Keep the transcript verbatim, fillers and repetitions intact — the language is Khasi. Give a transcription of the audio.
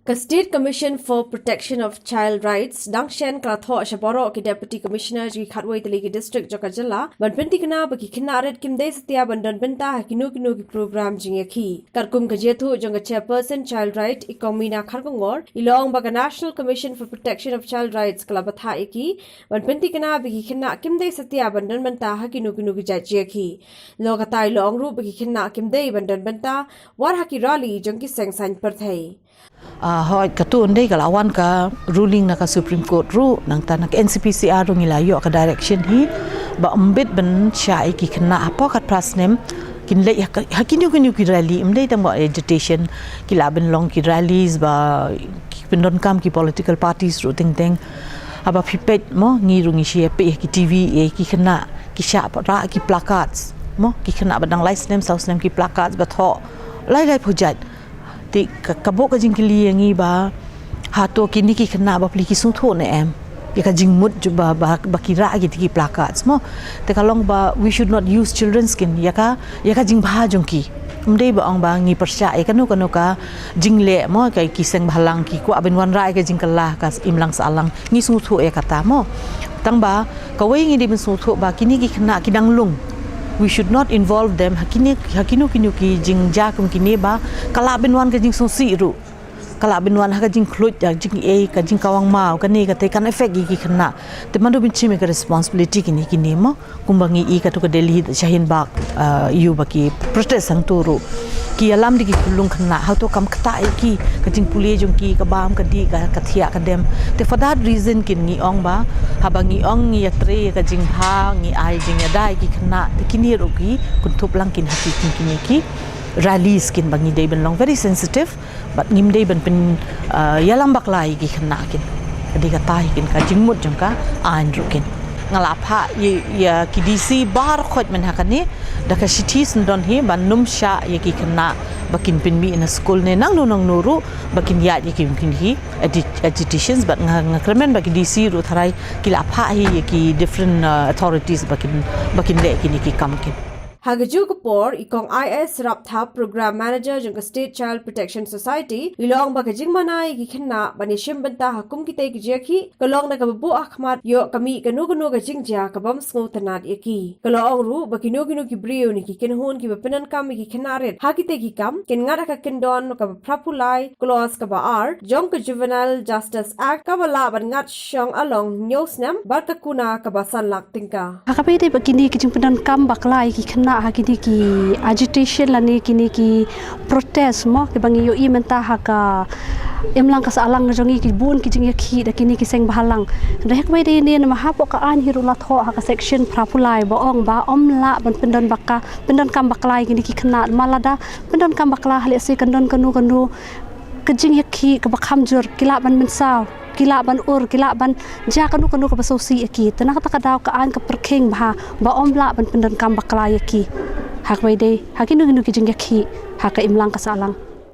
Ka State Commission for Protection of Child Rights dang shen ka la thoh sha baroh ki Deputy Commissioner jong ki khatwei tylli ki district jong ka jylla ban pynthikna ba ki khynnah rit kim dei satia ban don bynta ha kino kino ki program jingïakhih. Katkum ka jingïathuh jong ka Chairperson Child Right, i Kong Mina Kharkongor, i la ong ba ka National Commission for Protection of Child Rights ka la bthah ïa ki ban pynthikna ba ki khynnah kim dei satia ban don bynta ha kino kino ki jait jingïakhih. Lyngba kata i la ong ruh ba ki khynnah kim dei ban don bynta wat ha ki rally jong ki seng saiñ pyrthei. Ah, hooid, katto katne ka la wan ka ruling na ka Supreme Court ruh, nangta na ka N C P C R ruh ngi la ïoh ka direction hi ba ym bit ban shah ïa ki khynnah hapoh ka phra snem, kin leit ha ka, ha kino kino ki rally, ym dei tang ba agitation, ki lah ban long ki rallies ba ki pyndonkam ki political parties ruh teng teng. Haba phi peit mo, ngi ruh ngi shu ïa peit ha ki T V, ïa ki khynnah ki shah rah ki placards mo, ki khynnah ba dang lai snem saw snem, ki placards ba thoh lai lai phew jait. Te ka, ka buh ka jingkylli ïa ngi ba hato kine ki khynnah bapli ki sngewthuh ne em ïa ka jingmut jong ba, ba, ba ki rah kiti ki placards mo. Te ka long ba we should not use children's skin ïa ka, ïa ka jingbha jong ki. Ym dei ba ong ba ngi pyrshah ïa kano kano ka jingleh mo, ka ki seng bhalang ki kwah ban wanrah ïa ka jingkylla ka imlang sahlang. Ngi sngewthuh ïa kata mo. Tang ba kawei ngi dei ban sngewthuh ba kine ki khynnah ki dang lung. We should not involve them ha kine, ha kino kino ki jingjia kum kine ba ka lah ban wan ka jingsngewsih ruh. Ka lah ban wan ha ka jingkhluit, ha ka jingei, ka jingkawang maw, kane kata kan affect ïa ki khynnah. Te mano ban shim ïa ka responsibility kine, kine mo. Kumba ngi i katto ka Delhi Shaheen Bagh, ah, ïoh ba ki protest hangto ruh. Ki ïalam da ki khyllung khynnah, hato kam ktah ïa ki, ka jingpule jong ki, ka bam ka dih, ka, ka thiah ka dem. Te for that reason kin ngi ong ba, haba ngi ong ngi ïatrei ïa ka jingbha, ngi ai jingïada ïa ki khynnah, te kine ruh ki kynthup lang kin ha ki, kin kine ki rallies kin ba ngi dei ban long very sensitive. Bad ngim dei ban pyn, ah, ïalam bakla ïa ki khynnah kin. Ka dei kata hi kin ka jingmut jong ka aiñ ruh kin. Nga la phah ïa, ïa ki D C baroh khoit mynta ha kane da ka shithi syndon hi ban ym shah ïa ki khynnah ba kin pynmih na skul ne nangno nangno ruh ba kin ïaid ïa ki, kin hi agi-, agitations, bad nga, nga kyrmen ba ki D C ruh tharai ki la phah hi ïa ki different, ah, authorities ba kin, ba kin leh kine ki kam kin. Ha kajuh ka por, i Kong I S Rapthap, Program Manager jong ka State Child Protection Society, i la ong ba ka jingmana ïa ki khynnah ban ïashim bynta ha kum kitei ki jingïakhih ka long da kaba buh ha khmat ïoh ka mih kano kano ka jingjia ka bym sngewtynnad ïa ki. Ka la ong ruh ba kino kino ki briew ne ki kynhun kiba pyndonkam ïa ki khynnah rit ha kitei ki kam kin ngat ha ka kyndon kaba phra phew lai, clause kaba ar jong ka Juvenile Justice Act, kaba lah ban ngat shong along hynñiew snem bad ka kuna kaba san lak tyngka. Ha kaba ïadei bad kine ki jingpyndonkam bakla ïa ki khynnah ha kine ki agitation lane kine ki protest mo, kiba ngi ïohi mynta ha ka imlang ka sahlang jong ngi, ki bun ki jingïakhih da kine ki seng bhalang. Hynrei ha kaba ïadei ne, namar hapoh ka aiñ hi ruh la thoh ha ka section phra phew lai ba ong ba ym lah ban pyndon baka, pyndonkam bakla ïa kine ki khynnah. Namar lada pyndonkam bakla, ha lehse kan don kano kano ka jingïakhih kaba kham jur, ki lah ban mynsaw, ki lah ban ur, ki lah ban jia kano kano kaba sngewsih ïa ki. Te na kata ka daw ka aiñ ka pyrkhing bha ba ym lah ban pyndonkam bakla ïa ki ha kaba ïadei ha kino kino ki jingïakhih ha ka imlang ka sahlang.